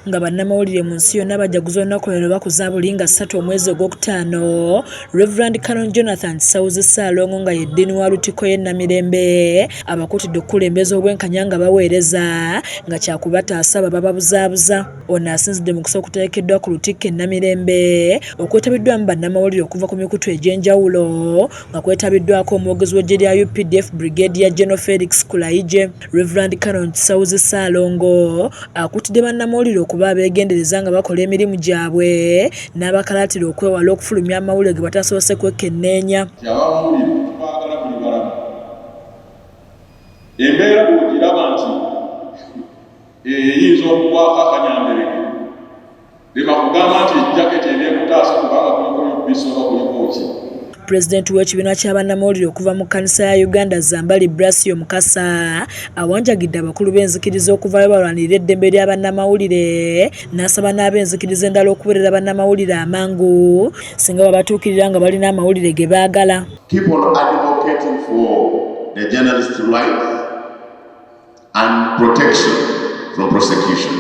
Nga bannamawulire mu nsi yonna bajaguza olunaku lwe bakuza buli nga 3 omwezi ogwokutaano, Rev. Canon Jonathan Kisawuzi Ssaalongo nga ye ddiini wa Lutikko y'e Namirembe abakuutidde okukulembeza obwenkanya nga baweereza nga kyakubataasa abo abababuzaabuza. Ono asinzidde mu kusaba okutegekeddwa ku Lutikko e Namirembe okwetabiddwamu bannamawulire okuva ku mikutu egy'enjawulo nga kwetabiddwako omwogezi w'eggye lya UPDF Brigadier General Felix Kulayigye. Rev. Canon Kisawuzi Ssaalongo akuutidde bannamawulire okuba abeegendereza nga bakola emirimu gyabwe n'abakalaatira okwewala okufulumya amawulire ge batasoose kwekenneenya. Abamawulire tubaagala muli balamu. Embeera bw'ogiraba nti eyinza okugwako akanyamberege, lema kugamba nti ejjaketi eneekutaasa kubanga kuliko UBC oba kuliko ki. Pulezidenti w'ekibiina kya bannamawulire okuva mu kkanisa ya Uganda, Zambali Brasio Mukasa, awanjagidde abakulu b'enzikiriza okuvaayo balwanirire eddembe lya bannamawulire n'asaba n'ab'enzikiriza endala okuweerera bannamawulire amangu singa babatuukirira nga balina amawulire ge baagala. Keep on advocating for the journalists' rights and protection from prosecution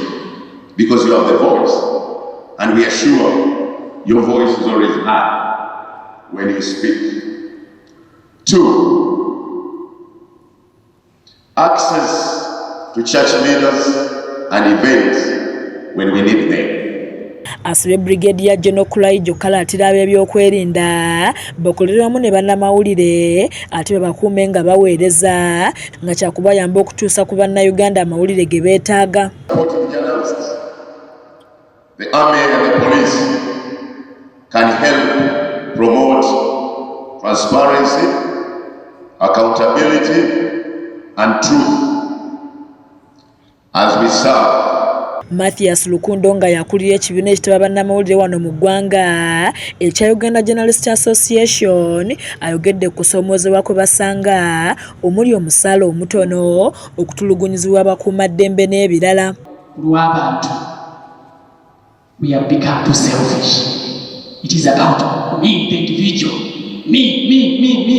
because you have the voice and we are sure your voice is always heard when you speak. Two, access to church leaders and events when we need them. Asabye Brigadier General Kulayigye okukalaatira ab'ebyokwerinda bakolere wamu ne bannamawulire ate babakuume nga baweereza nga kyakubayamba okutuusa ku bannayuganda amawulire ge beetaaga. Supporting journalists, the army and the police can help promote transparency, accountability, and truth as we serve. Mathias Lukundo nga yakulira ekibiina ekitaba bannamawulire wano mu ggwanga ekya Uganda Journalist Association ayogedde ku kusoomoozebwa kwe basanga omuli omusaala omutono, okutulugunyizibwa abakuumaddembe n'ebirala. Lw'abantu, we have become too selfish. It is about me, the individual, me, me, me, me.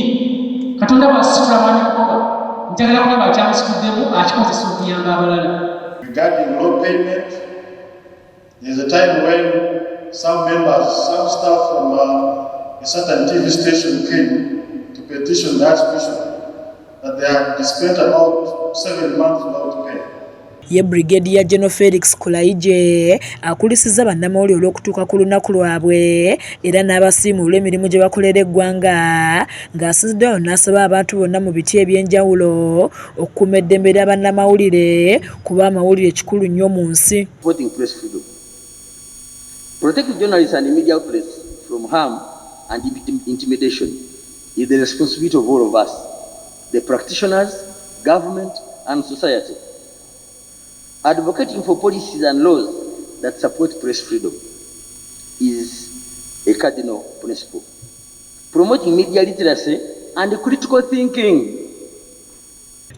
Katonda bw'asitula mwami Lukoba, njagala kulaba akyamusituddemu akikozesa okuyamba abalala. Regarding low payment, there's a time when some members, some staff from a certain TV station came to petition the Archbishop that they had spent about 7 months without pay. Ye Brigadier General Felix Kulayigye akulisizza bannamawulire olw'okutuuka ku lunaku lwabwe era n'abasiima olw'emirimu gye bakolera eggwanga ng'asinziddeyo n'asaba abantu bonna mu biti ebyenjawulo okukuuma eddembe lya bannamawulire kuba amawulire kikulu nnyo mu nsi. Supporting press freedom. Protecting journalists and media outlets from harm and intimidation is the responsibility of all of us, the practitioners, government, and society. Advocating for policies and laws that support press freedom is a cardinal principle. Promoting media literacy and critical thinking.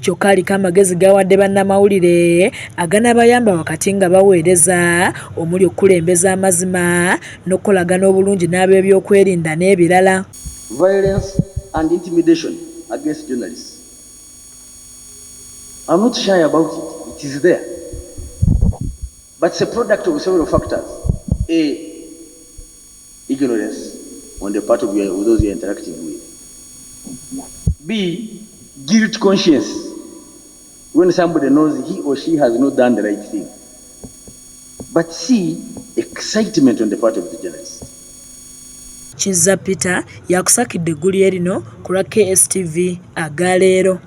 Kyokka aliko amagezi g'awadde bannamawulire aganaabayamba wakati nga baweereza omuli okukulembeza amazima n'okukolagana obulungi n'ab'ebyokwerinda n'ebirala. Violence and intimidation against journalists. I'm not shy about it, it is there. But it's a product of several factors. A, ignorance on the part of those you're interacting with. B, guilt conscience when somebody knows he or she has not done the right thing. But C, excitement on the part of the journalist. Kizza Peter yakusakidde eggulire lino ku lwa KSTV agaleero.